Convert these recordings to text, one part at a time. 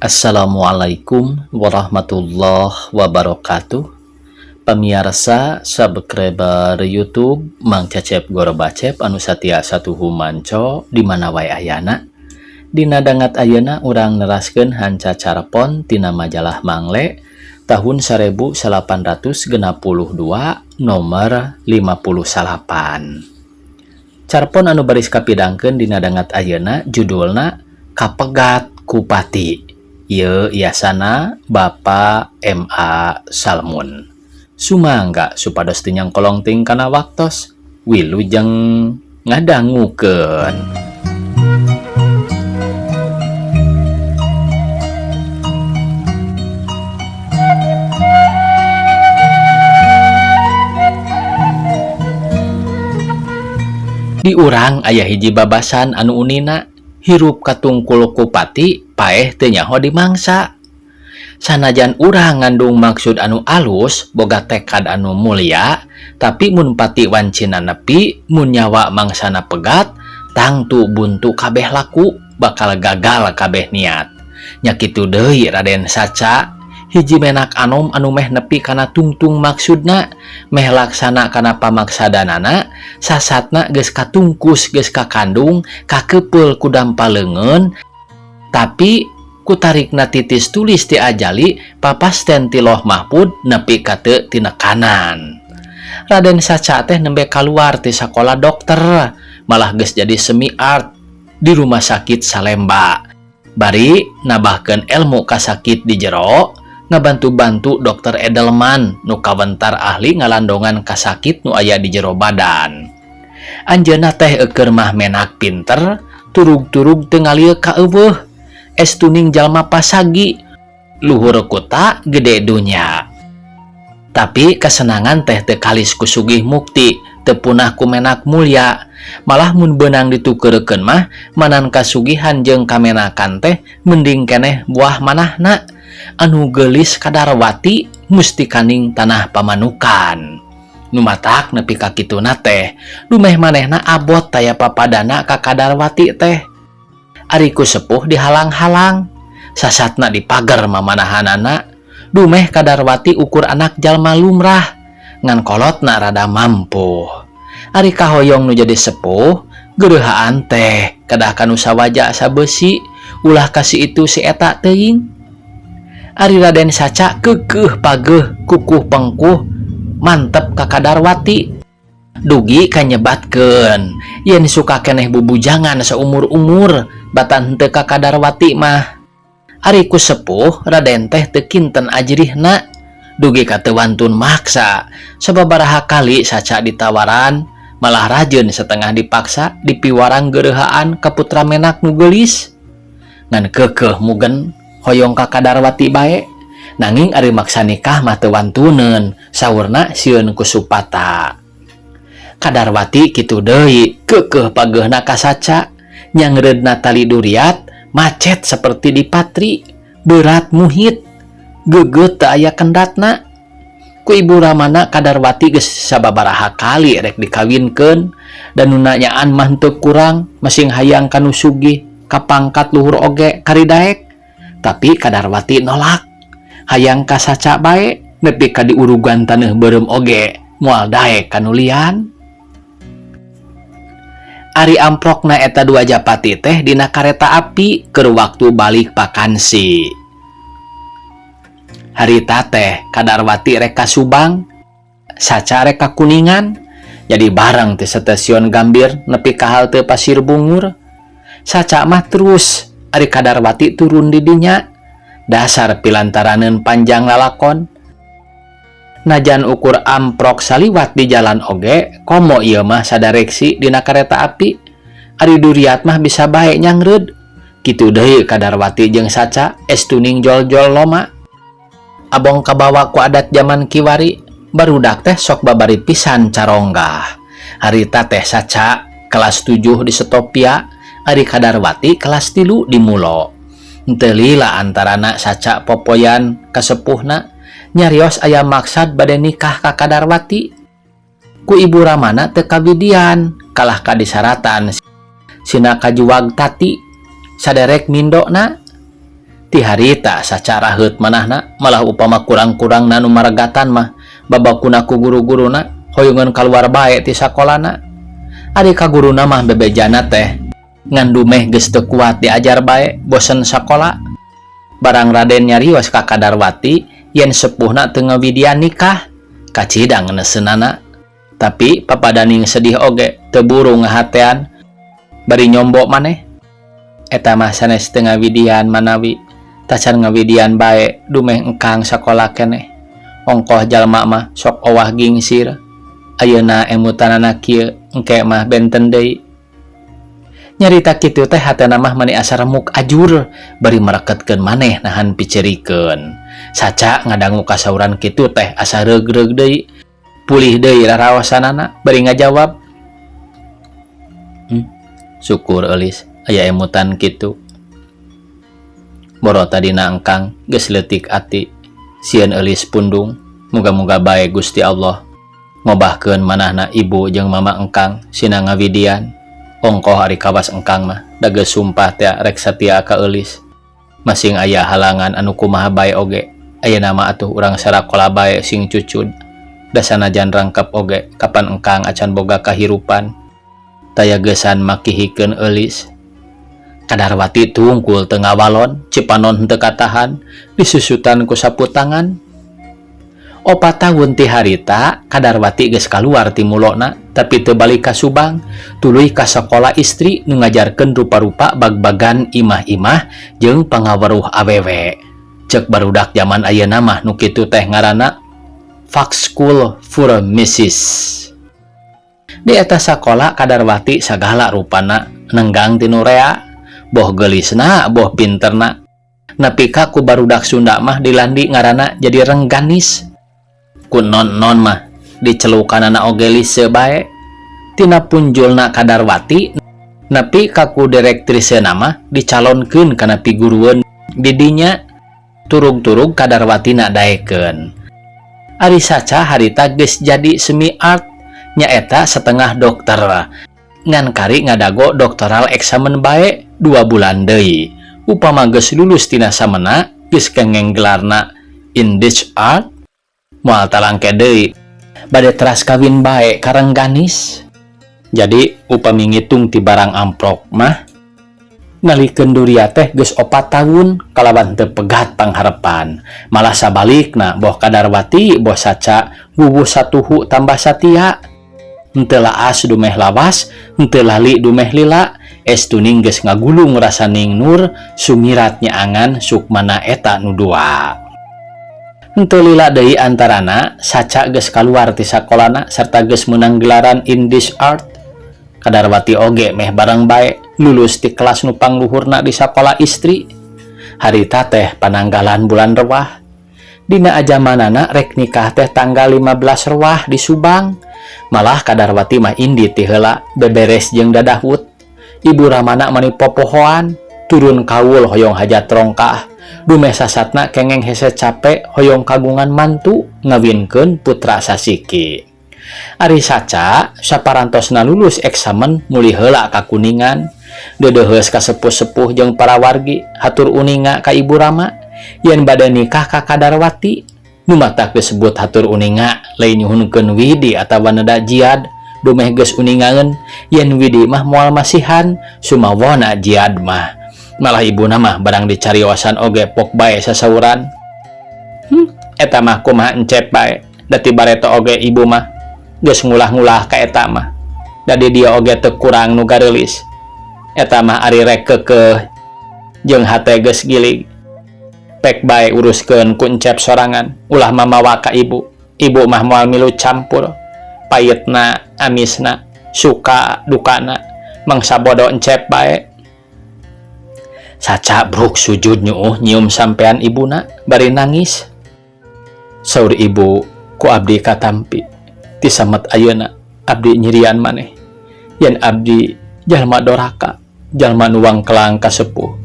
Assalamualaikum warahmatullahi wabarakatuh. Pamiarsa subscriber YouTube Mang Cecep Gorobacep anu satia satuhu manco di mana wae ayana. Dina dangat ayeuna urang neraskeun hanca carpon tina majalah Mangle tahun 1862 nomor 59. Carpon anu baris kapidangkeun dina dangat ayeuna judulna Kapegat Kupati. Ieu iasana Bapak M.A. Salmun. Sumangga supados teu nyangkolong ting kana waktos wilujeng ngadangukeun. Di urang aya hiji babasan anu unina hirup katungkul kupati paeh teu nyaho dimangsa. Sanajan urang ngandung maksud anu alus boga tekad anu mulia, tapi mun pati wancina nepi mun nyawa mangsana pegat tangtu buntu kabeh laku bakal gagal kabeh niat. Nya kitu deui Raden Saca hiji menak anom anu meh nepi kana tungtung maksudna meh laksana kana pamaksadanana sasatna geus katungkus geus kakandung kakepeul ku dampa leungeun tapi kutarikna titis tulis ti ajali papasten ti Loh Mahfud nepi ka teu tinekanan. Raden Saca teh nembe kaluar ti sakola dokter malah geus jadi semi art di rumah sakit Salemba bari nambahkeun ilmu kasakit di jero ngabantu-bantu dokter Edelman nu kawentar ahli ngalandongan kasakit nu aya di jero badan. Anjeunna teh eueur mah menak pinter turug-turug teu ngalieu ka eueuh estuning jalma pasagi luhur kota gede dunya. Tapi kesenangan teh teu kalis ku sugih mukti teu punah ku menak mulia malah mun beunang ditukeurkeun mah manan kasugihan jeung kamenakan teh mending keneh buah manahna anu geulis Kadarwati mustikaning tanah pamanukan. Nu matak nepi ka kituna teh dumeh manehna abot taya papadana ka Kadarwati teh. Ari ku sepuh dihalang-halang sasatna dipager mamanahanana dumeh Kadarwati ukur anak jalma lumrah ngan kolotna rada mampu. Ari kahoyong nu jadi sepuh gereuhaan teh kedah kanu sawaja sabeusi ulah kasih itu si eta teuing. Ari Raden Saca keukeuh pageuh kukuh pengkuh mantep ka Kadarwati dugi kanyebatkeun yen suka keneh bubujangan saumur-umur batan henteu ka Kadarwati mah. Ari ku sepuh Raden teh teu kinten ajrihna dugi ka teu wantun maksa sababaraha kali Saca ditawaran malah rajeun setengah dipaksa dipiwarang gereuhaan ka putra menak nu geulis ngan keukeuh mugen hoyong ka Kadarwati bae nanging ari maksa nikah mah teu wantuneun saurna sieun ku supata. Kadarwati kitu deui keukeuh pageuhna ka Saca nyangreudna tali duriat macet seperti di patri berat muhit geugeuh teu aya kendatna. Ku ibu ramana Kadarwati geus sababaraha kali rek dikawinkeun dan nu nanyaan mah henteu kurang masing hayang ka nu sugih ka pangkat luhur oge karidaek. Tapi Kadarwati nolak hayang ka Saca bae nepi ka diurugan taneuh beureum oge moal daek ka nu lian. Ari amprokna eta dua japati teh dina kareta api keur waktu balik pakansi. Harita teh Kadarwati rek ka Subang, Saca rek ka Kuningan, jadi bareng ti stasiun Gambir nepi ka halte Pasir Bungur. Saca mah terus ari Kadarwati turun di dinya. Dasar pilantaraneun panjang lalakon. Najan ukur amprok saliwat di jalan oge komo ieu mah sadareksi dina kareta api. Ari duriat mah bisa bae nyangreud. Kitu deui Kadarwati jeung Saca estuning jol-jol loma. Abong kabawa ku adat jaman kiwari barudak teh sok babari pisan caronggah. Harita teh Saca kelas 7 di Setopia, ari Kadarwati kelas 3 di Mulo. Henteu lila antarana Saca popoyan kasepuhna nyarios aya maksad bade nikah ka Kadarwati. Ku ibu ramana teu kawidian kalah ka disaratan sina kajuwag tati saderek mindona. Ti harita Saca raheut manahna, malah upama kurang-kurangna nu maregatan mah babakuna ku guru-guruna hoyongeun kaluar bae ti sakolana. Ari ka guruna mah bebejana teh ngan dumeh geus teu kuat diajar bae, bosen sakola. Barang Raden nyarios ka Kadarwati yen sepuhna teu ngawidian nikah, kacida ngeneseunana. Tapi papadaning sedih oge teu buru ngahatean bari nyombo maneh. Eta mah sanes teu ngawidian manawi tacan ngawidian bae dumeh engkang sakola keneh. Ongkoh jalma mah sok owah gingsir. Ayeuna emutanana kieu, engke mah benten deui. Nyarita kitu teh hatena mah mani asa remuk ajur bari mereketkeun maneh nahan picerikeun. Saca ngadangu kasauran kitu teh asa reug-reug deui. Pulih deui raraosanana bari ngajawab. Syukur Eulis aya emutan kitu. Boro tadina engkang geus leutik ati sieun Eulis pundung. Muga-muga bae Gusti Allah ngobahkeun manahna ibu jeung mama engkang sina ngawidian. Ongkoh ari kawas engkang mah da geus sumpah teh rek satia ka Eulis. Masing aya halangan anu kumaha bae oge, ayeuna mah atuh urang sarakola bae sing cucud. Da sanajan rangkep oge kapan engkang acan boga kahirupan. Taya geusan makihikeun Eulis. Kadarwati tungkul teu ngawalon, cipanon henteu katahan, disusutan ku sapu tangan. 4 tahun ti harita Kadarwati geus kaluar ti mulona, tapi teu balik ka Subang, tuluy ka sakola istri nu ngajarkeun rupa-rupa bag-bagan imah-imah jeung pangaweruh awewe. Ceuk barudak jaman ayeuna mah nu kitu teh ngaranna Fakschool für Missis. Di eta sakola Kadarwati sagala rupana nenggang ti nu rea, boh geulisna boh pinterna. Nepi ka ku barudak Sunda mah dilandi ngaranna jadi rengganis. Ku non-non mah dicelukanana oge lise bae. Tina punjulna Kadarwati nepi ka ku direktrisena mah dicalonkeun kana pigurueun di dinya. Turug-turug Kadarwatina daekeun. Ari Saca harita geus jadi semi art, nyaeta setengah dokter. Ngan kari ngadago doktoral examen bae 2 bulan deui. Upama geus lulus tina samena geus kengeng gelarna in this art, moal talangke deui bade teras kawin bae ka Rengganis. Jadi upami ngitung ti barang amplop mah ngalikeun duria teh geus 4 tahun kalawan teu pegat pangharepan. Malah sabalikna boh Kadarwati boh Saca wuwuh satuhu tambah satia. Henteu laas dumeh lawas, henteu lali dumeh lila, estuning geus ngagulung rasaning nur sumirat nyaangan sukmana eta nu dua. Henteu lila deui antarana Saca geus kaluar ti sakolana sarta geus meunang gelaran in this art. Kadarwati oge meh bareng bae lulus ti kelas nu pangluhurna di sakola istri. Harita teh pananggalan bulan Rewah. Dina ajamanana rek nikah teh tanggal 15 Rewah di Subang. Malah Kadarwati mah indit ti heula beberes jeung dadahut. Ibu ramana mani popohoan turun kaul hoyong hajat rongkah. Dumeh sasatna kengeng hese cape hoyong kagungan mantu ngawinkeun putra sasiki. Ari Saca saparantosna lulus eksamen mulih heula ka Kuningan. Deudeuheus ka sepuh-sepuh jeung para wargi hatur uninga ka Ibu Rama yen bade nikah ka Kadarwati. Nu matak disebut hatur uninga lain nyuhunkeun widi atawa neda jiad, dumeh geus uningaeun yen widi mah moal masihan sumawona jiad mah. Malah ibuna mah barang dicariosan oge pok bae sasauran. Eta mah kumaha encep bae, da ti bareto oge ibu mah geus ngulah-ngulah ka eta mah. Da di dieu oge teu kurang nu gareulis. Eta mah ari rek keukeuh jeung hate geus gilig. Pek bae uruskeun ku encep sorangan, ulah mamawa ka ibu. Ibu mah moal milu campur. Payetna, amisna, suka dukana, mangsa bodo encep bae. Saca bruk sujud nyuuh nyium sampean ibuna bari nangis. Saur ibu ku abdi katampi. Ti samet ayeuna abdi nyirian maneh. Yen abdi jalma doraka, jalma nu wangkelang ka sepuh,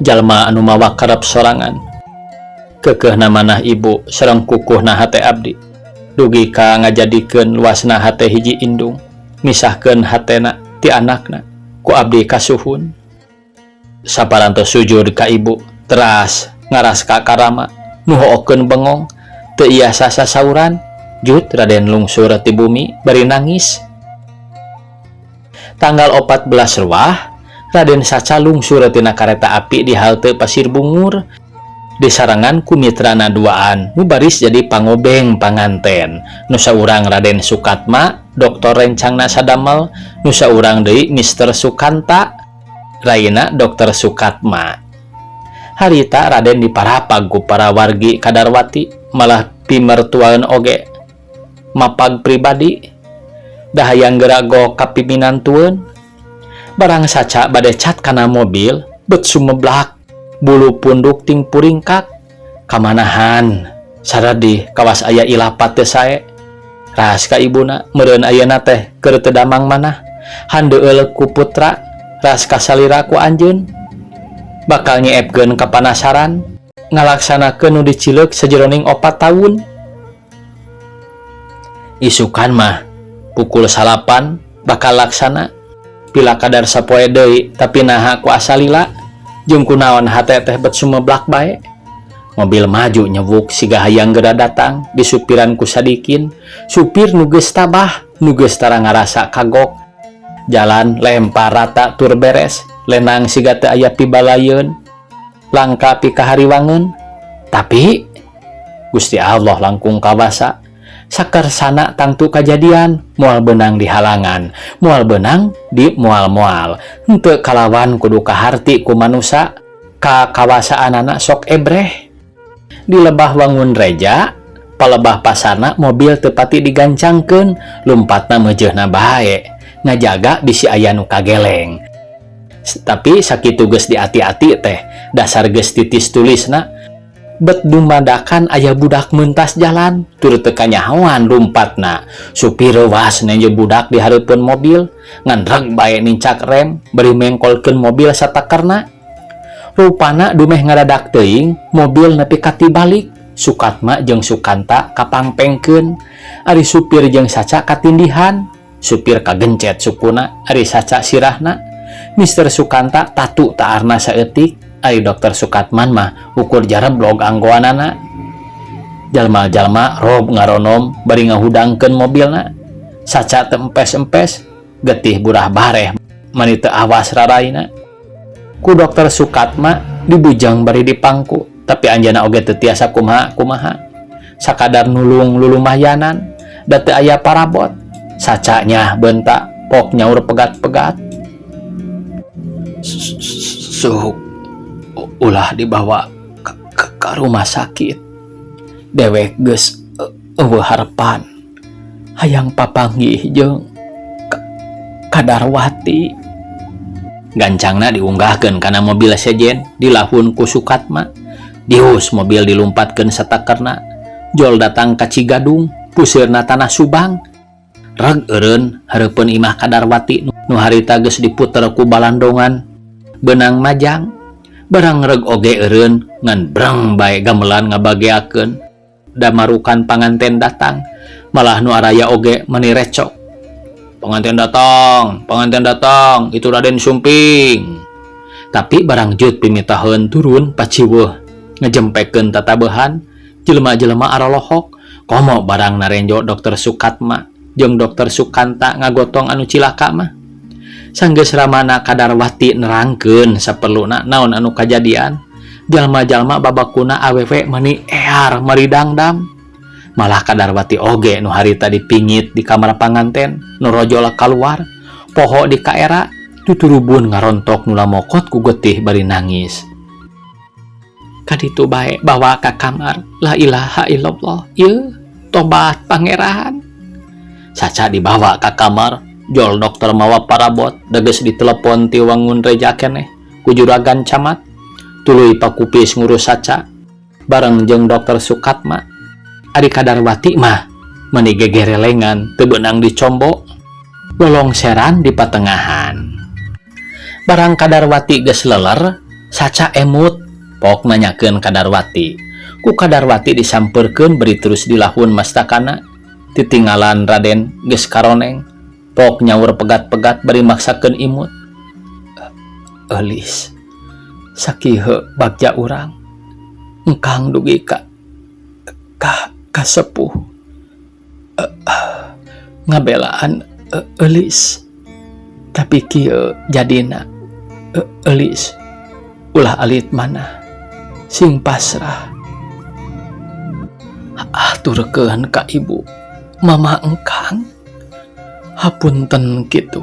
jalma anu mawa karep sorangan. Keukeuhna manah ibu sareng kukuhna hate abdi. Dugi ka ngajadikeun luasna hate hiji indung, misahkeun hatena ti anakna ku abdi kasuhun. Saparantos sujud ka ibu, Teras ngaraska ka rama nu hookeun bengong teu iasa sasauran jut Raden lungsur ti bumi bari nangis. Tanggal 14 Ruwah Raden Saca lungsur tina kareta api di halte Pasir Bungur disarengan ku mitrana duaan nu baris jadi pangobeng panganten, nu saurang Raden Sukatma, doktor rencangna sadamel, nu saurang deui Mister Sukanta, raina Dokter Sukatma. Harita Raden diparapag ku para wargi Kadarwati, malah pimertuaeun oge mapag pribadi da hayang geura gok ka piminantueun. Barang Saca bade cat kana mobil, bet sumeblak bulu punduk ting puringkak kamanahan saradih kawas aya ilapat teu sae. Ras ka ibuna meureun ayeuna teh keur teu damang manah handeueul ku putra, ras kasalira ku anjeun bakal nyeepkeun kapanasaran ngalaksanakeun nu dicileuk sajeroning 4 taun. Isukan mah pukul 9 bakal laksana pila kadar sapoe deui, tapi naha ku asa lila jeung kunaon hate teh bet sumeblak bae. Mobil maju nyewuk siga hayang geura datang, disupiran ku Sadikin, supir nu geus tabah, nu geus tara ngarasa kagok. Jalan lempar rata tur beres, lenang siga teu aya pibalayeun, langka pikahariwangeun. Tapi Gusti Allah langkung kawasa, sakarsana tangtu kajadian, moal beunang dihalangan, moal beunang di moal-moal. Henteu kalawan kudu kaharti ku manusa, kakawasaanana sok ebreh. Di lebah Wangun Reja, palebah pasarna mobil teu pati digancangkeun, lumpatna meujeuhna bae, ngajaga bisi aya nu kageleng. Tapi sakitu geus diati-ati teh, dasar geus titis tulisna, bet dumadakan aya budak mentas jalan, tur teu kanyahoan lumpatna. Supir reuwas nenjo budak di hareupeun mobil, ngan reg bae nincak rem, bari mengkolkeun mobil satakerna. Rupana dumeh ngadadak teuing, mobil nepi ka tibalik. Sukatma jeung Sukanta kapangpengkeun, ari supir jeung Saca katindihan. Supir kagencet sukuna, ari Saca sirahna. Mister Sukanta tatu taarna saeutik, ari Dokter Sukatman mah ukur jareblog anggoanana. Jalma-jalma rob ngaronom bari ngahudangkeun mobilna. Saca teu empes-empes, getih burah bareh mani teu awas raraina. Ku Dokter Sukatma dibujang bari dipangku, tapi anjeunna oge teu tiasa kumaha-kumaha. Sakadar nulung lulumayanan, da teu aya parabot. Sacanya bentak pok nyaur pegat-pegat. Suk ulah dibawa ke rumah sakit. Dewek geus euweuh harepan. Hayang papanggih jeung Kadarwati. Gancangna diunggahkeun kana mobil sejen dilahun ku Sukatma. Dihus mobil dilumpatkeun satakerna. Jol datang ka Cigadung, puseurna tanah Subang. Reg eureun hareupeun imah Kadarwati nu harita geus diputer ku balandongan beunang majang. Barang reg oge eureun ngan breng bae gamelan ngabageakeun. Damarukan panganten datang, malah nu araya oge meni recok. Pengantin datang, pengantin datang, itu Raden Sumping. Tapi barang jut pimitaheun turun paciweuh ngejempekeun tatabehan, jelema-jelema arolohok, komo barang narenjo Dokter Sukatma jeung Dokter Sukanta ngagotong anu cilaka mah. Sanggeus ramana Kadarwati nerangkeun saperluna naon anu kajadian, jalma-jalma babakuna awewe meni ear maridangdam. Malah Kadarwati oge nu harita dipingit di kamar panganten, nu rojol kaluar, poho di kaera, tuturubun ngarontok nu lamokot ku getih bari nangis. Kaditu bae bawa ka kamar, la ilaha illallah, ieu tobat pangeran. Saca dibawa ka kamar, jol dokter mawa parabot, da geus ditelepon ti Wangun Reja keneh ku juragan camat, tuluy pakupis ngurus Saca bareng jeung Dokter Sukatma. Ari Kadarwati mah meni gegerelengan teu beunang dicombo, lolongseran di patengahan. Barang Kadarwati geus leler, Saca emut pok nanyakeun Kadarwati. Ku Kadarwati disampeurkeun bari terus dilahun mastakana. Titinggalan Raden geus karoneng, pok nyaur pegat-pegat bari maksakeun imut. Eulis. Sakieu bagja urang engkang dugi ka ka kasepuh ngabelaan Eulis tapi kieu jadina Eulis ulah alit manah sing pasrah aturkeun ka ibu mama engkang hapunten kitu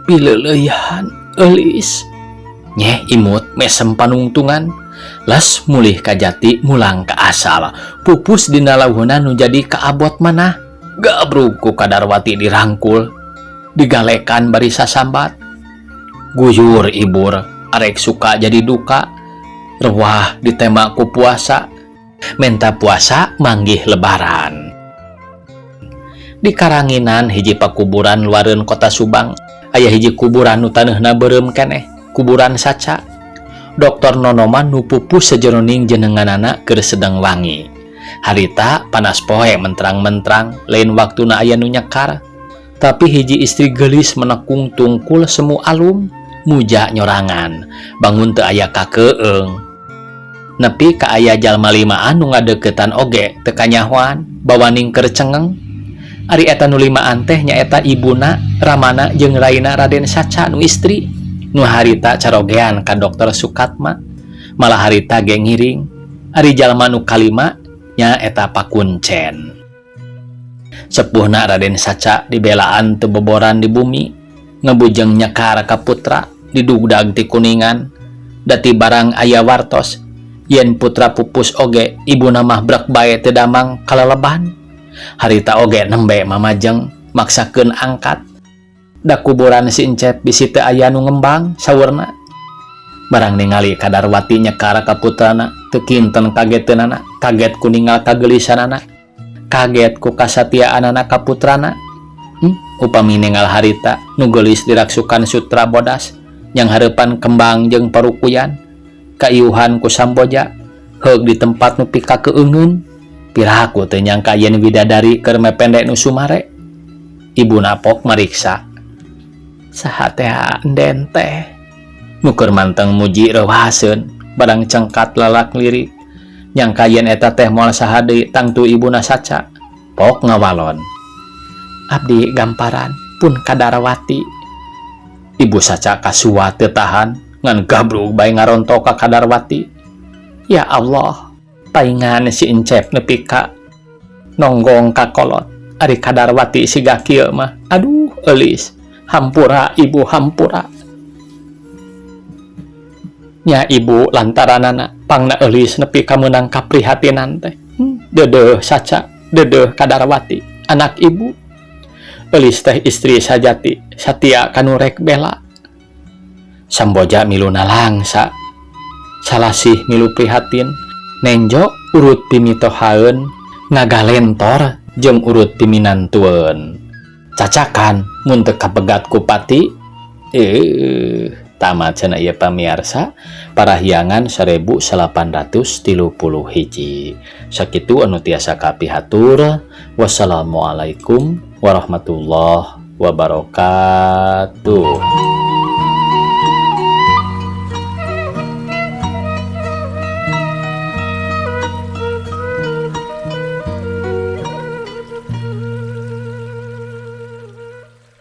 pileuleuyan Eulis nyeh imut mesem panungtungan las mulih ka jati mulang ka asal pupus dina lawuhna nu jadi kaabot manah gabrug ku Kadarwati dirangkul digalekan bari sasambat guyur ibur arek suka jadi duka rewah ditembak ku puasa menta puasa manggih lebaran. Di Karanginan hiji pakuburan luareun kota Subang aya hiji kuburan nu taneuhna beureum keneh, kuburan Saca. Dokter Nonoman nu pupus sajeroning jenenganana keur sedeng wangi. Harita panas poe mentrang-mentrang, lain waktuna aya nu nyekar. Tapi hiji istri geulis menekung tungkul semu alum, muja nyorangan, bangun teu aya kakeung. Nepi ka aya jalma limaan nu ngadeukeutan oge teu kanyahoan, bawaning keur cengeng. Ari eta nu limaan teh nyaeta ibuna, ramana jeung raina Raden Saca nu istri. Nu harita carogean ka Dokter Sukatma, malah harita ge ngiring. Ari jalma nu kalima nyaeta pakuncen. Sepuhna Raden Saca dibelaan teu boboran di bumi, ngebujeng nyekar ka putra didugdag ti Kuningan. Dati barang aya wartos yen putra pupus oge ibuna mah brek bae teu damang kaleleban. Harita oge nembe mamajeng maksakeun angkat. Da kuburan si Encep bisi teu aya nu ngembang saurna. Barang ningali Kadarwati nyekar ka putrana teu kinten kageteunana, kaget ku ningal kagelisanana, kaget ku kasatiaanana ka putrana. Upami ningal harita nu geulis diraksukan sutra bodas yang hareupan kembang jeung parukuyan kaiuhan ku samboja heug di tempat nu pikakeungeun. Piraku teu nyangka yen widadari keur mepende nu sumare. Ibuna pok mariksa saha teh enden teh nu keur manteng muji reuaseun barang cengkat lalak lirik nyangka yen eta teh moal saha deui tangtu ibuna Saca. Pok ngawalon abdi gamparan pun Kadarwati. Ibu Saca kasuat teu tahan ngan gabrug bae ngarontok ka Kadarwati. Ya Allah, paingan si Encep nepi ka nonggong ka kolot. Ari Kadarwati siga kieu mah, aduh eulis, hampura ibu hampura. Nya ibu lantaranana pangna eulis nepi ka meunang kaprihatinan teh. Deudeuh Saca, deudeuh Kadarwati, anak ibu. Eulis teh istri sajati, satia kanu rek bela. Samboja milu nalangsa, salasih milu prihatin, nenjo urut pimitohaeun, ngagalentor jeung urut piminantueun. Cacakan mun teu kapegat ku pati, tamat cenah ieu pamiarsa Parahyangan 1831. Sakitu anu tiasa kapihatur. Wassalamualaikum warahmatullahi wabarakatuh.